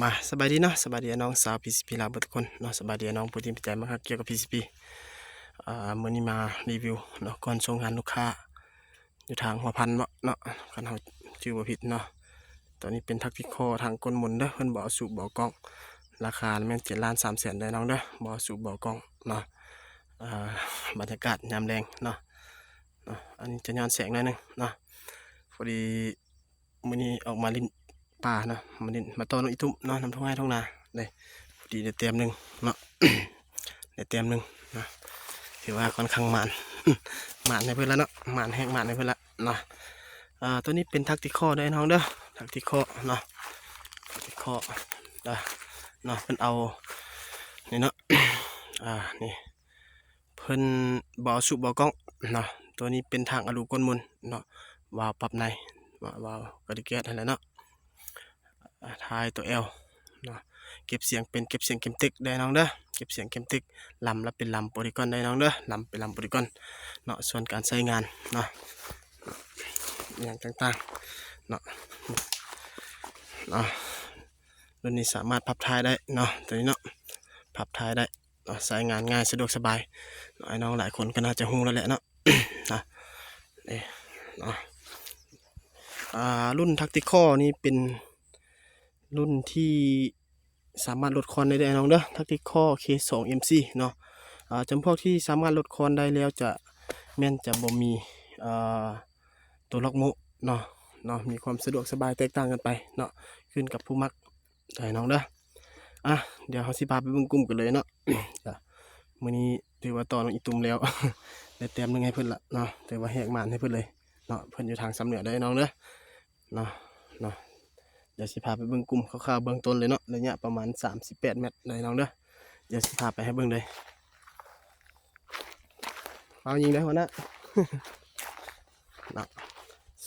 ມາ ສະບາຍດີເນາະ ສະບາຍດີອ້າຍນ້ອງຊາວ PCP ລາວເບິດທຸກຄົນເນາະ ສະບາຍດີອ້າຍນ້ອງຜູ້ທີ່ມີໃຈມັກຮັກກ່ຽວກັບ PCP ອ່າ ມື້ນີ້ມາຣີວິວເນາະ ກ່ອນສົ່ງງານລູກຄ້າຢູ່ທາງຫົວພັນເນາະ ຄັນເຮົາຈື່ບໍ່ຜິດເນາະ. ໂຕນີ້ເປັນທັກຕິຄໍທາງກົ້ນມົນເດີ ເພິ່ນບໍ່ເອົາສູບບໍ່ເອົາກ້ອງ ລາຄາແມ່ນເຈັດລ້ານສາມແສນເດີນ້ອງເດີ ບໍ່ເອົາສູບບໍ່ເອົາກ້ອງເນາະ. ອ່າ ບັນຍາກາດຍາມແລງເນາະ ເນາະ ອັນນີ້ຈະຍ້ອນແສງໜ້ອຍໜຶ່ງເນາະ ພໍດີ ມື້ນີ້ອອກມາຫຼິ້ນປ່າເນາະ ມາຫຼິ້ນ ມາຕໍ່ນ້ອງອີ່ຕຸ້ມເນາະ ນຳທົ່ງໄຮ່ທົ່ງນາເດ້ ພໍດີໄດ້ແຕ້ມໜຶ່ງເນາະ ໄດ້ແຕ້ມໜຶ່ງເນາະ ຖືວ່າຂ້ອນຂ້າງໝານ ໝານໃຫ້ເພິ່ນລະເນາະ ໝານແຮງໝານໃຫ້ເພິ່ນລະເນາະ. ອ່າ ໂຕນີ້ເປັນທັກຕິຄໍເດີນ້ອງເດີ ທັກຕິຄໍເນາະ ທັກຕິຄໍເດີເນາະ ເພິ່ນເອົານີ້ເນາະ ອ່າ ນີ້ ເພິ່ນບໍ່ເອົາສູບບໍ່ເອົາກ້ອງເນາະ. ໂຕນີ້ເປັນຖັງອາລູກົ້ນມົນເນາະ ວາວປັບໃນ ວາວກະດິແກດຫັ້ນແຫຼະເນາະ ທ້າຍໂຕແອວເນາະ. ເກັບສຽງເປັນ ເກັບສຽງເກັມເຕັກເດີນ້ອງເດີ ເກັບສຽງເກັມເຕັກ ລຳລະເປັນລຳໂປລີກອນເດີນ້ອງເດີ ລຳເປັນລຳໂປລີກອນເນາະ. ສ່ວນການໃຊ້ງານເນາະ ອີ່ຫຍັງຕ່າງໆເນາະ ເນາະ ລຸ້ນນີ້ສາມາດພັບທ້າຍໄດ້ເນາະ ໂຕນີ້ເນາະ ພັບທ້າຍໄດ້ ເນາະ ໃຊ້ງານງ່າຍສະດວກສະບາຍເນາະ. ອ້າຍນ້ອງຫຼາຍຄົນກໍໜ້າຈະຮູ້ແລ້ວແຫຼະເນາະ ເນາະ ເອີ ເນາະ ອ່າ ລຸ້ນທັກຕິຄໍນີ້ເປັນລຸ້ນທີ່ສາມາດລົດຄອນໄດ້ເດີອ້າຍນ້ອງເດີ ທັກຕິຄໍເຄສອງເອັມຊີເນາະ. ອ່າ ຈຳພວກທີ່ສາມາດລົດຄອນໄດ້ແລ້ວຈະ ແມ່ນຈະບໍ່ມີ ອ່າ ໂຕລັອກໂມເນາະ ເນາະ ມີຄວາມສະດວກສະບາຍແຕກຕ່າງກັນໄປເນາະ ຂຶ້ນກັບຜູ້ມັກເດີອ້າຍນ້ອງເດີ. ອ່ະ ດຽວເຮົາຊິພາໄປເບິ່ງກຸ່ມກັນເລີຍເນາະ. ກະມື້ນີ້ຖືວ່າຕໍ່ນ້ອງອີ່ຕຸ້ມແລ້ວ ໄດ້ແຕ້ມໜຶ່ງໃຫ້ເພິ່ນລະເນາະ ຖືວ່າແຫກໝານໃຫ້ເພິ່ນເລີຍເນາະ. ເພິ່ນຢູ່ທາງຊຳເໜືອເດີອ້າຍນ້ອງເດີ ເນາະ ເນາະ. ດຽວຊິພາໄປເບິ່ງກຸ່ມຄ່າວໆເບື້ອງຕົ້ນເລີຍເນາະ ໄລຍະປະມານສາມສິບແປດແມັດເດີອ້າຍນ້ອງເດີ. ດຽວຊິພາໄປໃຫ້ເບິ່ງເລີຍ ຟ້າວຍິງເດີຫົວໜ້າ ເນາະ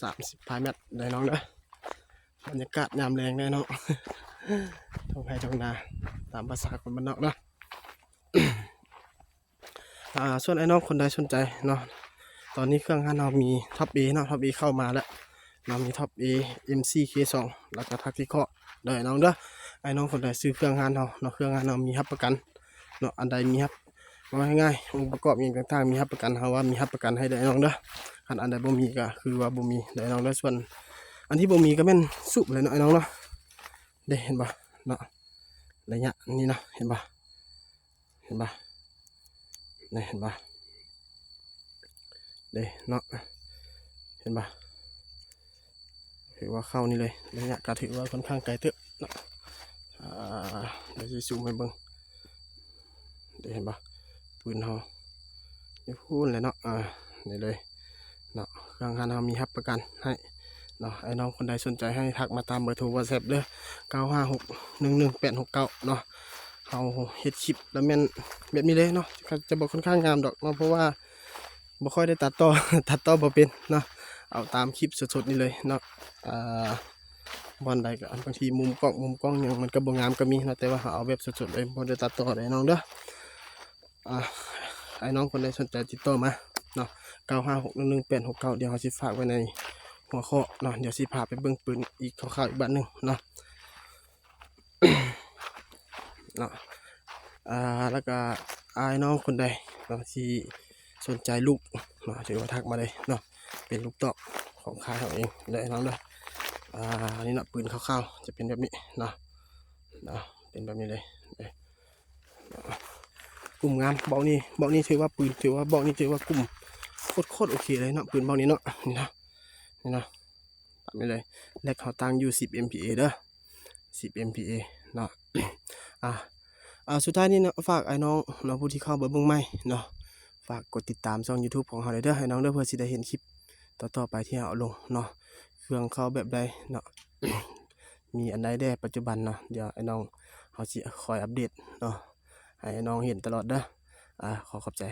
ສາມສິບປາຍແມັດເດີອ້າຍນ້ອງເດີ. ບັນຍາກາດຍາມແລງເດີເນາະ ທົ່ງໄຮ່ທົ່ງນາ ຕາມພາສາຄົນບ້ານນອກເນາະ. ອ່າ ສ່ວນອ້າຍນ້ອງຄົນໃດສົນໃຈເນາະ ຕອນນີ້ເຄື່ອງຮ້ານເຮົາມີທັອບເອເນາະ ທັອບເອເຂົ້າມາແລ້ວເນາະ ມີທັອບເອ ເອັມຊີ ເຄສອງ ແລ້ວກໍທັກຕິຄໍເດີອ້າຍນ້ອງເດີ. ອ້າຍນ້ອງຄົນໃດຊື້ເຄື່ອງຮ້ານເຮົາເນາະ ເຄື່ອງຮ້ານເຮົາມີຮັບປະກັນເນາະ ອັນໃດມີຮັບ ເວົ້າງ່າຍໆ ອົງປະກອບຫຍັງຕ່າງໆ ມີຮັບປະກັນ ເຮົາວ່າມີຮັບປະກັນໃຫ້ເດີອ້າຍນ້ອງເດີ. ຄັນອັນໃດບໍ່ມີກໍຄືວ່າບໍ່ມີເດີອ້າຍນ້ອງເດີ. ສ່ວນອັນທີ່ບໍ່ມີກໍແມ່ນສູບແຫຼະເນາະອ້າຍນ້ອງເນາະ ເດ້ ເຫັນບໍ່ເນາະ ໄລຍະນີ້ເນາະ ເຫັນບໍ່ ເຫັນບໍ່ ນີ້ເຫັນບໍ່ ເດ້ເນາະ ເຫັນບໍ່ ຖືວ່າເຂົ້ານີ້ເລີຍ ໄລຍະກໍຖືວ່າຂ້ອນຂ້າງໄກເຕີບເນາະ. ອ່າ ດຽວຊິຊູມໃຫ້ເບິ່ງ ເດ້ ເຫັນບໍ່ ປືນເຮົາຢູ່ພຸ້ນແຫຼະເນາະ ອ່າ ນີ້ເລີຍ ເນາະ ເຄື່ອງຮ້ານເຮົາມີຮັບປະກັນໃຫ້ເນາະ. ອ້າຍນ້ອງຄົນໃດສົນໃຈໃຫ້ທັກມາຕາມເບີໂທ WhatsApp ເດີ ເກົ້າຫ້າຫົກໜຶ່ງໜຶ່ງແປດຫົກເກົ້າເນາະ. ເຮົາເຮັດຄລິບລະແມ່ນແບບນີ້ເລີຍເນາະ ຈະບໍ່ຄ່ອນຂ້າງງາມດອກເນາະ ເພາະວ່າບໍ່ຄ່ອຍໄດ້ຕັດຕໍ່ ຕັດຕໍ່ບໍ່ເປັນເນາະ ເອົາຕາມຄລິບສົດໆນີ້ເລີຍເນາະ. ອ່າ ບ່ອນໃດກໍບາງທີມຸມກ້ອງ ມຸມກ້ອງຫຍັງມັນກໍບໍ່ງາມກໍມີເນາະ ແຕ່ວ່າເຮົາເອົາແບບສົດໆເລີຍ ບໍ່ໄດ້ຕັດຕໍ່ເດີນ້ອງເດີ. ອ່າ ອ້າຍນ້ອງຄົນໃດສົນໃຈຕິດຕໍ່ມາເນາະ ເກົ້າຫ້າຫົກໜຶ່ງໜຶ່ງແປດຫົກເກົ້າ. ດຽວເຮົາຊິຝາກໄວ້ໃນຫົວຂໍ້ເນາະ ດຽວຊິພາໄປເບິ່ງປືນອີກຄ່າວໆອີກບາດໜຶ່ງເນາະ ເນາະ. ອ່າ ແລ້ວກະອ້າຍນ້ອງຄົນໃດເນາະທີ່ສົນໃຈລູກເນາະ ຖືວ່າທັກມາເລີຍເນາະ ເປັນລູກຕອກຂອງຄ້າຍເຮົາເອງເດີນ້ອງເດີ. ອ່າ ນີ້ເນາະ ປືນຄ່າວໆຈະເປັນແບບນີ້ເນາະ ເນາະ ເປັນແບບນີ້ເລີຍ ເອີ ກຸ້ມງາມ ບອກນີ້ ບອກນີ້ຖືວ່າປືນ ຖືວ່າ ບອກນີ້ຖືວ່າກຸ້ມໂຄດໆ ໂອເຄເລີຍເນາະ ປືນບອກນີ້ເນາະ ນີ້ເນາະ ນີ້ເນາະ ຕາມນີ້ເລີຍ. ແລັກເຮົາຕັ້ງຢູ່ສິບເອັມພີເອເດີ ສິບເອັມພີເອເນາະ. ອ່າ ອ່າ ສຸດທ້າຍນີ້ເນາະ ຝາກອ້າຍນ້ອງເນາະ ຜູ້ທີ່ເຂົ້າມາເບິ່ງໃໝ່ເນາະ ຝາກກົດຕິດຕາມຊ່ອງ YouTube ຂອງເຮົາໄດ້ເດີ ອ້າຍນ້ອງເດີ ເພື່ອຊິໄດ້ເຫັນຄລິບຕໍ່ໆໄປທີ່ເຮົາເອົາລົງເນາະ ເຄື່ອງເຂົ້າແບບໃດເນາະ ມີອັນໃດແດ່ປັດຈຸບັນເນາະ ດຽວອ້າຍນ້ອງເຮົາຊິຄອຍອັບເດດເນາະ ໃຫ້ອ້າຍນ້ອງເຫັນຕະຫຼອດເດີ. ອ່າ ຂໍຂອບໃຈ.